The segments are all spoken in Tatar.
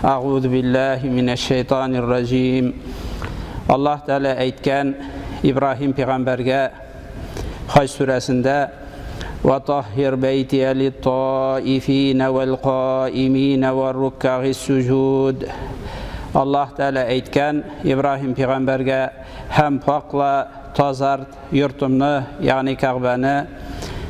Әгъузу биллаһи минәш шайтанир раҗим. Аллаһ Тәгалә әйткән Ибраһим пәйгамбәргә Хаҗ сүрәсендә: Ва таххир бәйтия лит-таифина вәл-каимина вар-руккагис суҗуд. Аллаһ Тәгалә әйткән Ибраһим пәйгамбәргә: һәм пакла, тазарт йортымны, ягъни Кәгъбәне,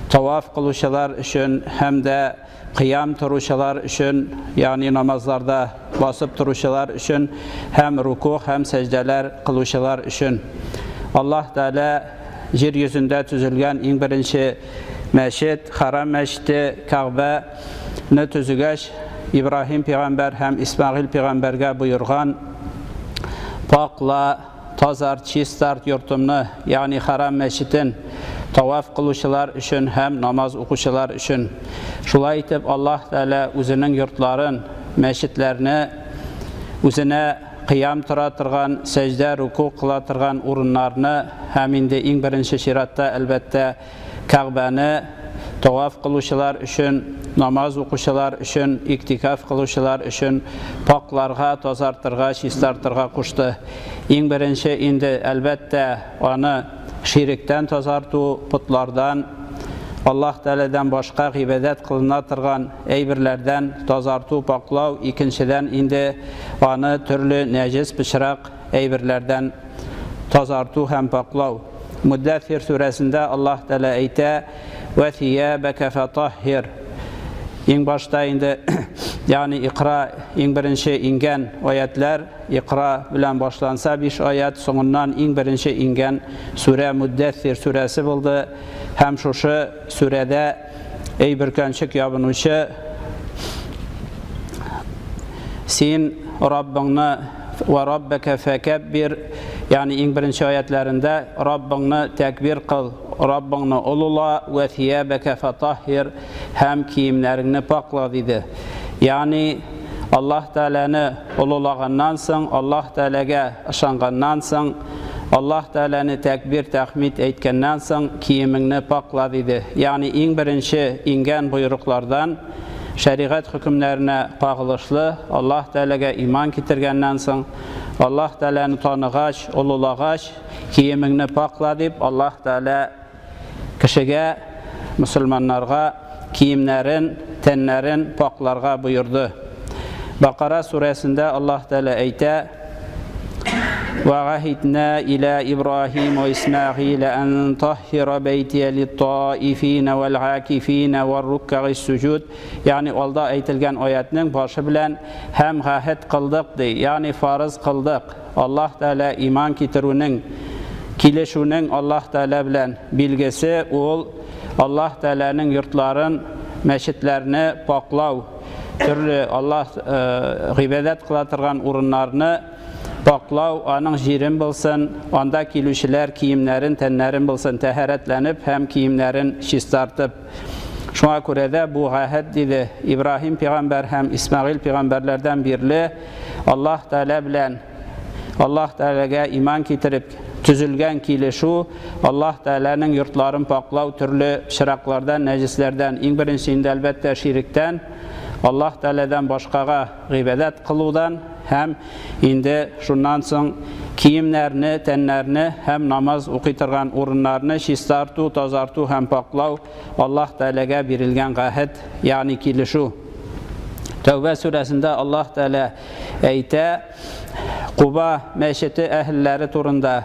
таваф кылучылар өчен һәм дә кыям торучылар өчен, ягъни намазларда басып торучылар өчен һәм руку һәм сәҗдәләр кылучылар өчен. Аллаһ Тәгалә җир йөзендә төзелгән иң беренче мәчет, Харам мәчете, Кәгъбәне төзегәч, Ибраһим пәйгамбәр һәм Исмагыйль пәйгамбәргә боерган: Пакла, Тазарт, чистарт йортымны, ягъни Харам мәчетен, таваф кылучылар өчен һәм намаз укучылар өчен. Шулай итеп, Аллаһ Тәгалә үзенең йортларын, мәчетләрне үзенә кыям тора торган, сәҗдә, руку кыла торган урыннарны һәм инде иң беренче чиратта, әлбәттә, Кәгъбәне таваф кылучылар өчен, намаз укучылар өчен, иктикаф кылучылар өчен пакъларга, тазартырга, чистартырга кушты. Иң беренче инде, әлбәттә, аны ширектән тазарту, потлардан, Аллаһ Тәгаләдән башка гыйбадәт кылына торган әйберләрдән тазарту, пакълау, икенчедән инде аны төрле нәҗес, пычрак әйберләрдән тазарту һәм пакълау. Муддәссир сүрәсендә Аллаһ Тәгалә әйтә: "Вә сиябәкә фатаһһир". Иң башта инде, ягъни Икра иң беренче иңгән аятлар, Икра белән башланса биш аят, соңыннан иң беренче иңгән сүрә Муддәссир сүрәсе булды һәм шушы сүрәдә Эй бөркәнчек ябынучы, син Раббыңны вә раббәкә фәкәббир, ягъни иң беренче аятләрендә Раббыңны тәкбир кыл, Раббыңны олыла, вә сиябәкә фатаһһир, һәм киемнәреңне пакла, диде. Ягъни Аллаһ Тәгаләне олылаганнан соң, Аллаһ Тәгаләгә ышанганнан соң, Аллаһ Тәгаләне тәкбир, тәхмид әйткәннән соң, киемеңне пакла, диде. Ягъни иң беренче иңгән боерыклардан, шәригать хөкемнәренә кагылышлы, Аллаһ Тәгаләгә иман китергәннән соң, Аллаһ Тәгаләне таныгач, олылагач, киемеңне пакла дип, Аллаһ Тәгалә Кешегә, мөселманнарга киемнәрен, тәннәрен пакъларга боерды. Бакара сүрәсендә Аллаһ Тәгалә әйтә: Ва гахидна иля Ибраһим ва Исмагыйлә ан таххира бәйтия лит-таифина вәл-гакифина вар-руккагис суҗуд. Ягъни алда әйтелгән аятның башы белән һәм гаһед кылдык ди, ягъни фарыз кылдык. Аллаһ Тәгалә иман китерүнең, килешүнең Аллаһ Тәгалә белән билгесе ул Аллаһ Тәгаләнең йортларын, мәчетләрне пакълау, төрле Аллаһ гыйбадәт кыла торган урыннарны пакълау, аның җирен булсын, анда килүчеләр киемнәрен, тәннәрен булсын тәһарәтләнеп һәм киемнәрен чистартып. Шуңа күрә дә бу гаһед, диде, Ибраһим пәйгамбәр һәм Исмәгыйль пәйгамбәрләрдән бирле Аллаһ Тәгалә белән Аллаһ Тәгаләгә иман китереп төзелгән килешү, Аллаһ Тәгаләнең йортларын пакълау төрле пычраклардан, нәҗесләрдән, иң беренче инде, әлбәттә, ширектән, Аллаһ Тәгаләдән башкага гыйбадәт кылудан һәм инде шуннан соң киемнәрне, тәннәрне һәм намаз укый торган урыннарны чистарту, тазарту һәм пакълау Аллаһ Тәгаләгә бирелгән гаһед, ягъни килешү. Тәүбә сүрәсендә Аллаһ Тәгалә әйтә Куба мәчете әһелләре турында: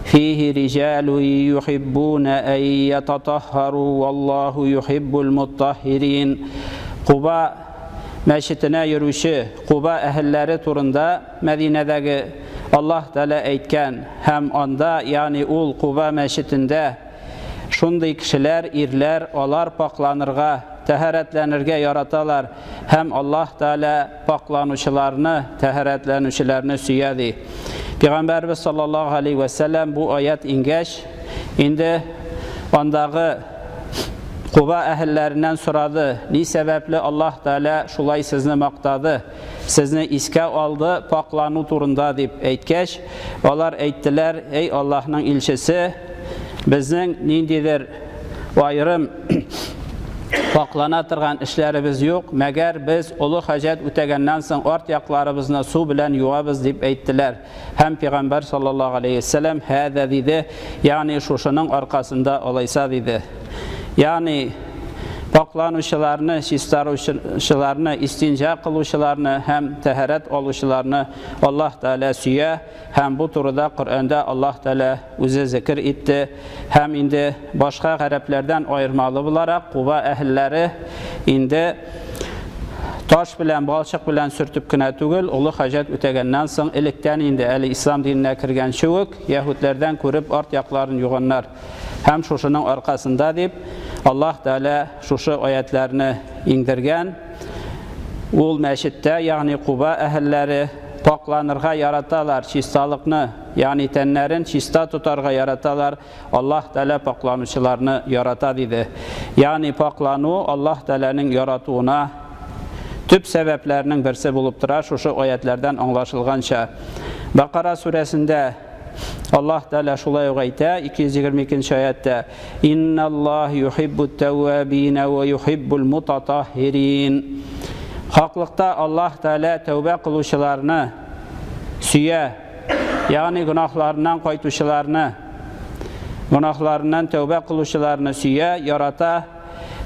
Фихи риҗалу юхиббуна ай ятатаххару валлаху юхиббул муттаххирин. Куба мәчетенә йөрүче Куба әһелләре турында Мәдинәдәге Аллаһ Тәгалә әйткән, һәм анда, ягъни ул Куба мәчетендә Шундый кешеләр, ирләр, алар пакъланырга, тәһарәтләнергә яраталар һәм Аллаһ Тәгалә пакъланучыларны, тәһарәтләнүчеләрне сөя, ди. Пәйгамбәребез саллаллаһу алейһи вә сәлләм бу аять иңгәч, инде андагы Куба әһелләреннән сорады, ни сәбәпле Аллаһ Тәгалә шулай сезне мактады? Сезне искә алды пакълану турында, дип әйткәч, алар әйттеләр, Әй Аллаһның илчесе, безнең ниндидер аерым Пакълана торган эшләребез юк, мәгәр без олы хаҗәт үтәгәннән соң арт якларыбызны су белән юабыз, дип әйттеләр. Һәм пәйгамбәр саллаллаһу алейһи вәсәлләм һәдә диде, ягъни шушының аркасында алайса диде. Ягъни пакъланучыларны, чистаручыларны, истинҗа кылучыларны һәм тәһарәт алучыларны Аллаһ Тәгалә сөя. Һәм бу турыда Коръәндә Аллаһ Тәгалә үзе зекер итте. Һәм инде башка гарәпләрдән аермалы буларак, Куба әһелләре инде таш белән, балчык белән сөртеп кенә түгел, олы хаҗәт үтәгәннән соң, электән инде, әле ислам диненә кергәнче үк, яһүдләрдән күреп арт якларын юганнар. Һәм шушының аркасында дип, Аллаһ Тәгалә шушы аятьләрне иңдергән. Ул мәчеттә, ягъни Куба әһелләре пакъланырга яраталар, чисталыкны, ягъни тәннәрен чиста тотарга яраталар, Аллаһ Тәгалә пакъланучыларны ярата, диде. Ягъни пакълану Аллаһ Тәгаләнең яратуына төп сәбәпләрнең берсе булып тора, шушы аятьләрдән аңлашылганча. Бакара сүрәсендә Аллаһ Тәгалә шулай ук әйтә, 222 нче аятьтә, Инналлаһ юхиббут тәввабина ва юхиббул мутатаххирин. Хаклыкта Аллаһ Тәгалә тәүбә кылучыларны сөя, ягъни гөнаһларыннан кайтучыларны, гөнаһларыннан тәүбә кылучыларны сөя, ярата.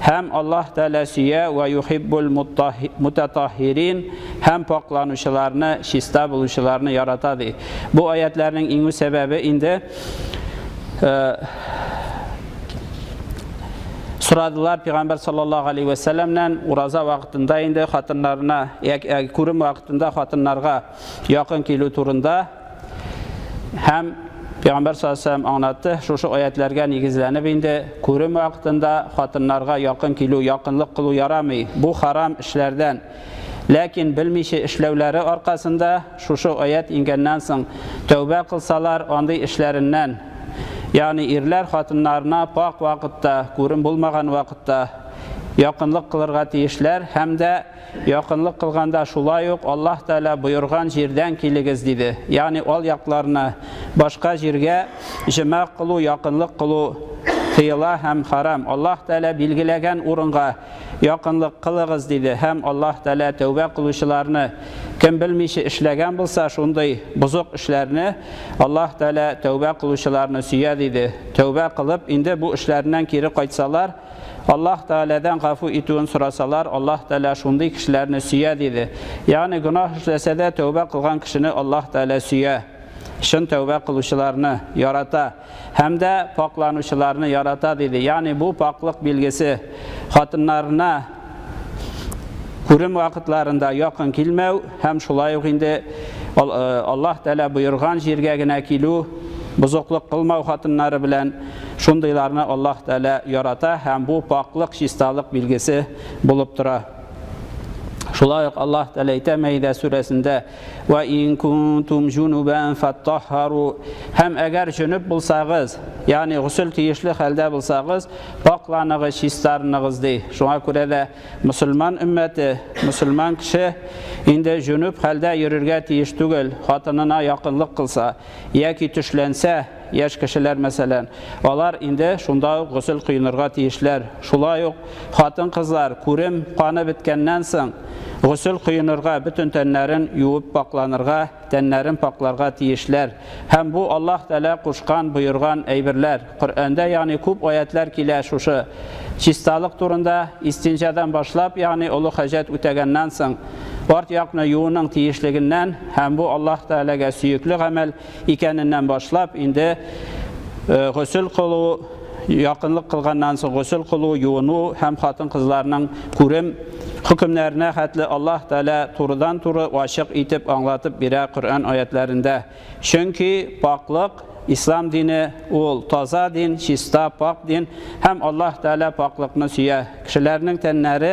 Һәм Аллаһ Тәгалә сөя вә юхиббул мутатаххирин һәм пакъланучыларны, чиста булучыларны ярата ди. Бу аятләрнең иңү сәбәбе инде э, сорадылар пәйгамбәр саллаллаһу алейхи вә сәлләмнән ураза вакытында инде хатыннарына, күрем вакытында хатыннарга якын килү турында Һәм Пәйгамбәр саллаллаһу аңлатты, шушы аятләргә нигезләнеп инде күрем вакытында хатыннарга якын килү, якынлык кылу ярамый. Бу харам эшләрдән. Ләкин белмичә эшләүләре аркасында шушы аят иңгәннән соң тәүбә кылсалар, андый эшләреннән, ягъни ирләр хатыннарына пак вакытта, күрем булмаган вакытта якынлык кылырга тиешләр һәм дә Якынлык кылганда шулай ук Аллаһ Тәгалә боерган җирдән килегез, диде. Ягъни ал якларына, башка җиргә җимагъ кылу, якынлык кылу тыела һәм харам. Аллаһ Тәгалә билгеләгән урынга якынлык кылыгыз, диде. Һәм Аллаһ Тәгалә тәүбә кылучыларны, кем белмичә эшләгән булса шундый бозык эшләрне, Аллаһ Тәгалә тәүбә кылучыларны сөя, диде. Тәүбә кылып, инде бу эшләреннән кире кайтсалар, Аллаһ Тәгаләдән гафу итүен сорасалар, Аллаһ Тәгалә шундый кешеләрне сөя, диде. Ягъни гөнаһ эшләсә дә тәүбә кылган кешене Аллаһ Тәгалә сөя. Чын тәүбә кылучыларны ярата һәм дә пакъланучыларны ярата, диде. Ягъни бу пакълык билгесе. Хатыннарына күрем вакытларында якын килмәү һәм шулай ук инде Аллаһ Тәгалә боерган җиргә генә килү, бозыклык кылмау хатыннары белән Шундыйларны Аллаһ Тәгалә ярата һәм бу пакълык, чисталык билгесе булып тора. Шулай ук Аллаһ Тәгалә әйтә Мәидә сүрәсендә: "Ва ин кунтум җунубан фаттаххару" Һәм әгәр җөнүб булсагыз, ягъни госел тиешле хәлдә булсагыз, пакъланыгыз, чистарыныгыз ди. Шуңа күрә дә мөселман өммәте, мөселман кеше инде җөнүб хәлдә йөрергә тиеш түгел, хатынына якынлык кылса яки төшләнсә, Яшь кешеләр, мәсәлән, алар инде шунда ук госел коенырга тиешләр. Шулай ук хатын-кызлар күрем каны беткәннән соң госел коенырга, бөтен тәннәрен юып пакъланырга, тәннәрен пакъларга тиешләр. Һәм бу Аллаһ Тәгалә кушкан, боерган әйберләр. Коръәндә, ягъни күп аятьләр килә шушы чисталык турында, истинҗадан башлап, ягъни олы хаҗәт үтәгәннән соң арт якны юуның тиешлегеннән, һәм бу Аллаһ Тәгаләгә сөекле гамәл, икәненнән башлап, инде госел кылу, якынлык кылганнан соң госел кылу, юыну һәм хатын-кызларның күрем хөкемнәренә хәтле Аллаһ Тәгалә турыдан-туры ачык итеп аңлатып бирә Коръән аятләрендә. Чөнки пакълык, ислам дине ул таза дин, чиста, пакь дин һәм Аллаһ Тәгалә пакълыкны сөя. Кешеләрнең тәннәре,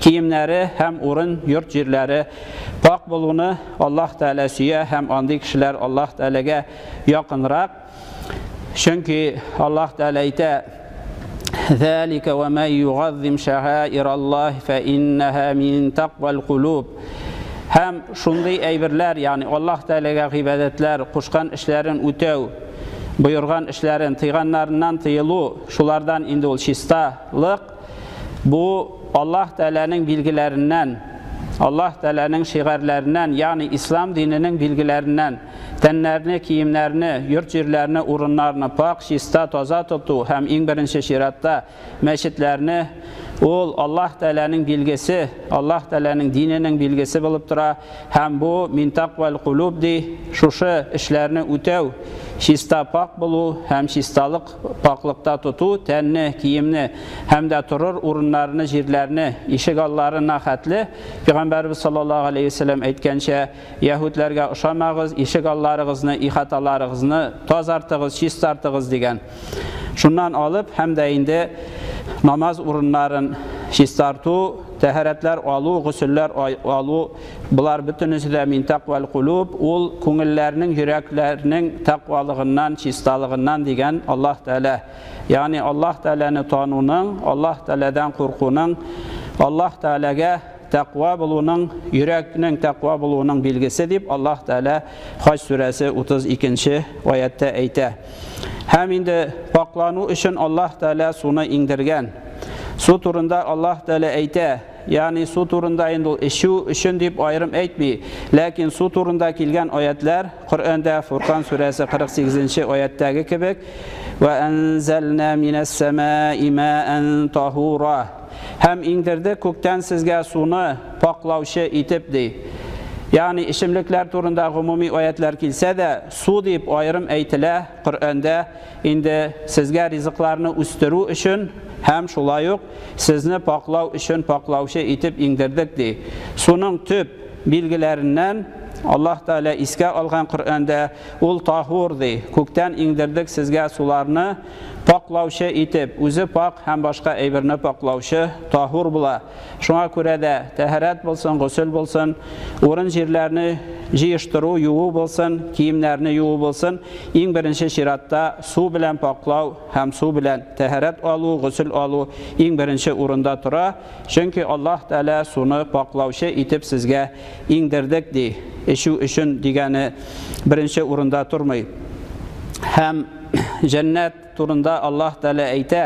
киемнәре һәм урын, йорт җирләре пакь булуны Аллаһ Тәгалә сөя һәм андый кешеләр Аллаһ Тәгаләгә якынрак. Чөнки Аллаһ Тәгалә әйтә: "Залика ва ман югаззим шагаираллаһ фа иннаһа мин тaqвал кулуб." Һәм шундый әйберләр, ягъни Аллаһ Тәгаләгә гыйбадәтләр, кушкан эшләрен үтәү, боерган эшләрен, тыйганнарыннан тыелу, шулардан инде ул чисталык. Бу Аллаһ Тәгаләнең билгеләреннән, Аллаһ Тәгаләнең шигарьләреннән, ягъни ислам диненең билгеләреннән, тәннәрне, киемнәрне, йорт-җирләрне, урыннарны пакь, чиста, таза тоту һәм иң беренче чиратта мәчетләрне, ул Аллаһ Тәгаләнең билгесе, Аллаһ Тәгаләнең диненең билгесе булып тора һәм бу мин таквал кулуб ди, шушы эшләрне үтәү, чиста пакь булу һәм чисталык пакьлыкта тоту, тәнне, киемне һәм дә торыр урыннарны, җирләрне, ишек алларына хәтле, Пәйгамбәребез саллаллаһу алейһи ва сәлләм әйткәнчә, яһүдләргә ошамагыз, ишек алларыгызны, ихаталарыгызны тазартыгыз, чистартыгыз дигән. Шуннан алып һәм дә инде намаз урыннарын чистарту, тәһарәтләр алу, гөселләр алу, болар бөтенесе дә мин тәкъвал кулуб, ул күңелләрнең, йөрәкләрнең тәкъвалыгыннан, чисталыгыннан дигән Аллаһ Тәгалә. Ягъни Аллаһ Тәгаләне тануның, Аллаһ Тәгаләдән куркуның, Аллаһ Тәгаләгә тәкъва булуның, йөрәкнең тәкъва булуының билгесе дип Аллаһ Тәгалә Хаҗ сүрәсе 32 нче аятьтә әйтә. Һәм инде пакълану өчен Аллаһ Тәгалә суны иңдергән. Су турында Аллаһ Тәгалә әйтә, ягъни су турында инде ул эчү өчен дип аерым әйтми, ләкин су турында килгән аятьләр Коръәндә Фуркан сүрәсе 48 нче аятьтәге кебек, Вә әнзәлнә минәс сәмаи маән таһура. Һәм иңдердек күктән сезгә суны пакълаучы итеп, ди. Ягъни эчемлекләр турында гомуми аятьләр килсә дә, су дип аерым әйтелә Коръәндә, инде сезгә ризыкларны үстерү өчен һәм шулай ук сезне пакълау өчен пакълаучы итеп иңдердек, ди. Суның төп билгеләреннән Аллаһ Тәгалә искә алган Коръәндә, ул таһур, ди. Күктән иңдердек сезгә суларны пакълаучы итеп, үзе пакь һәм башка әйберне пакълаучы таһур була. Шуңа күрә дә тәһарәт булсын, госел булсын, урын-җирләрне җыештыру, юу булсын, киемнәрне юу булсын, иң беренче чиратта су белән пакълау һәм су белән тәһарәт алу, госел алу иң беренче урында тора. Чөнки Аллаһ Тәгалә суны пакълаучы итеп сезгә иңдердек, ди. Эчү өчен дигәне беренче урында тормый. Һәм җәннәт турында Аллаһ Тәгалә әйтә: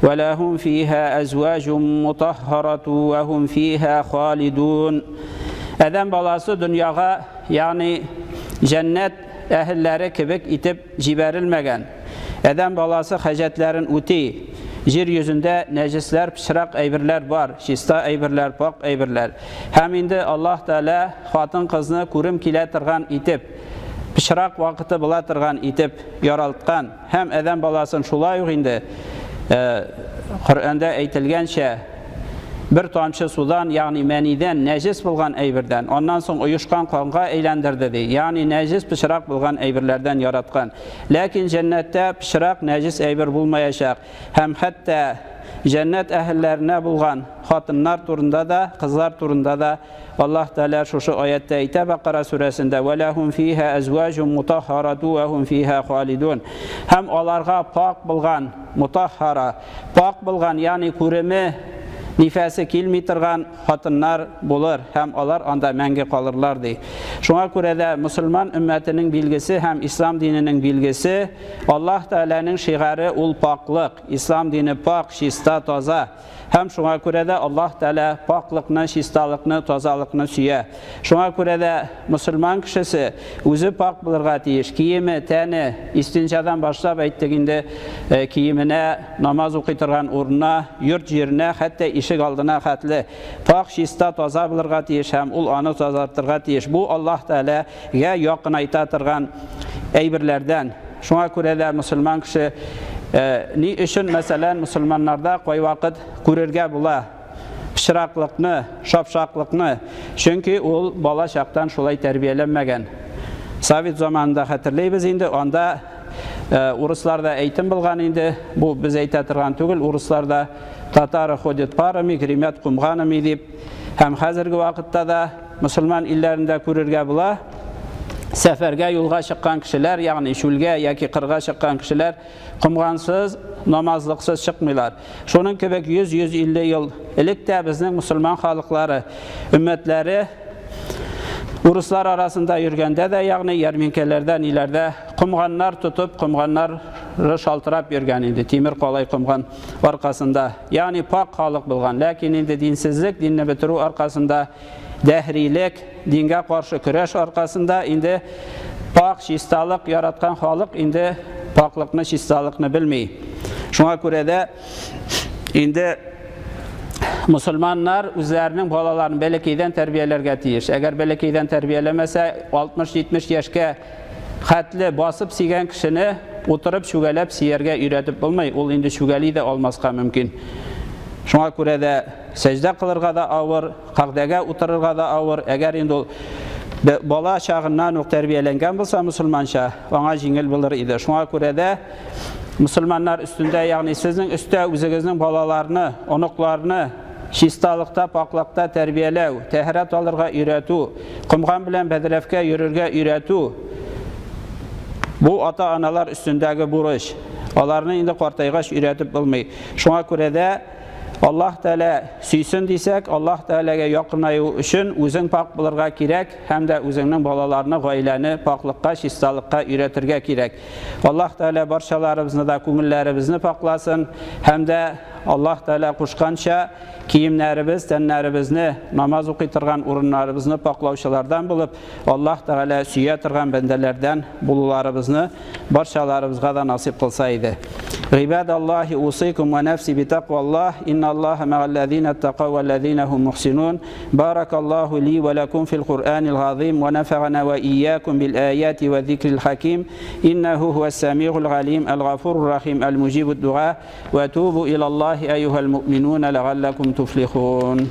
"Вәләһум фиһа әзваҗум мутаххарату ва һум фиһа халидун". Адәм баласы дөньяга, ягъни җәннәт әһелләре кебек итеп җибәрелмәгән. Адәм баласы хаҗәтләрен үти. Җир йөзендә нәҗесләр, пычрак әйберләр бар, чиста әйберләр, пакь әйберләр. Һәм инде Аллаһ Тәгалә хатын-кызны күрем килә торган итеп, пычрак вакыты була торган итеп яралткан һәм адәм баласын шулай ук инде Коръәндә әйтелгәнчә бер тамчы судан, ягъни мәнидән, нәҗес булган әйбердән, аннан соң оешкан канга әйләндерде ди. Ягъни нәҗес пычрак булган әйберләрдән яраткан. Ләкин җәннәттә пычрак нәҗес әйбер булмаячак. Һәм хәтта җәннәт әһелләренә булган хатыннар турында да, кызлар турында да Аллаһ Тәгалә шушы аятьтә әйтә Бакара сүрәсендә, "Вәләһум фиһа әзваҗун мутаххарату ва һум фиһа халидун". Һәм аларга пакь булган, мутаххара, пакь булган, ягъни күреме, нифәсе килми торган хатыннар булыр һәм алар анда мәңге калырлар ди. Шуңа күрә дә мөселман өммәтенең билгесе һәм ислам диненең билгесе Аллаһ Тәгаләнең шигаре ул пакьлык. Ислам дине пакь, чиста, таза. Һәм шуңа күрә дә Аллаһ Тәгалә пакьлыкны, чисталыкны, тазалыкны сөя. Шуңа күрә дә мөселман кешесе үзе пакь булырга тиеш. Киеме, тәне, истинҗадан башлап әйттек инде, э, киеменә, намаз укый торган урынына, йорт-җиренә, хәтта ишек алдына хәтле пакь, чиста, таза булырга тиеш һәм ул аны тазартырга тиеш. Бу Аллаһ Тәгаләгә якынайта торган әйберләрдән. Шуңа күрә дә мөселман кеше э, ни өчен, мәсәлән, мөселманнарда кайвакыт күрергә була пычраклыкны, шапшаклыкны, чөнки ул бала чактан шулай тәрбияләнмәгән. Совет заманында хәтерләйбез инде, анда э, урысларда әйтем булган инде, бу без әйтә торган түгел, урысларда татары ходят парами, гремят кумганами дип. Һәм хәзерге вакытта да мөселман илләрендә күрергә була, сәфәргә юлга чыккан кешеләр, ягъни чүлгә яки кырга чыккан кешеләр комгансыз, намазлыксыз чыкмыйлар. Шуның кебек 100-150 ел элек тә безнең мөселман халыклары, өммәтләре урыслар арасында йөргәндә дә, ягъни ярминкәләрдә, ниләрдә комганнар тотып, комганнар шалтырап йөргән инде тимер калай комган аркасында. Ягъни пак халык булган. Ләкин инде динсезлек, динне бетерү аркасында, дәһрилек, дингә каршы көрәш аркасында инде пак, чисталык яраткан халык инде паклыкны, чисталыкны белми. Шуңа күрә дә инде мусульманнар үзләренең балаларын бәләкәйдән тәрбияләргә тиеш. Әгәр бәләкәйдән тәрбияләмәсә, 60-70 яшькә хәтле басып сигән кешене утырып чүгәләп сияргә өйрәтеп булмый, ул инде чүгәли дә алмаска мөмкин. Шуңа күрә дә сәҗдә кылырга да авыр, кагдәгә утырырга да авыр. Әгәр инде ул бала чагыннан ук тәрбияләнгән булса мусульманча, аңа җиңел булыр иде. Шуңа күрә дә мусульманнар өстендә, ягъни сезнең өстә үзегезнең балаларны, оныкларны чисталыкта, паклыкта тәрбияләү, тәһарәт алырга өйрәтү, комган белән бәдрәфкә йөрергә өйрәтү бу ата-аналар өстендәге бурыч. Аларны инде картайгач өйрәтеп булмый. Шуңа күрә дә Аллаһ Тәгалә сөйсен дисәк, Аллаһ Тәгаләгә якынаю өчен үзең пак булырга кирәк һәм дә үзеңнең балаларны, гаиләне паклыкка, чисталыкка өйрәтергә кирәк. Аллаһ Тәгалә барчаларыбызны да күңелләребезне пакласын һәм дә Аллаһ Тәгалә кушканча киемнәребез, тәннәребезне, намаз укый торган урыннарыбызны паклаучылардан булып, Аллаһ Тәгалә сөя торган бәндәләрдән булуларыбызны барчаларыбызга да насыйп кылса иде. Гыйбадаллаһи усыйкум ва нәфси битакваллаһ, инналлаһа мәгалләзина аттакау вәлләзина һум мухсинун. Баракаллаһу ли ва лакум фил Куръанил газыйм ва нафагана ва ияякум бил аяти ва зикрил хаким. Иннаху хуас самигул галим, аль-гафурур рахим, аль-муҗибуд дуа. Ва тубу илаллаһи айюхал муъминуна ләгалләкум туфлихун.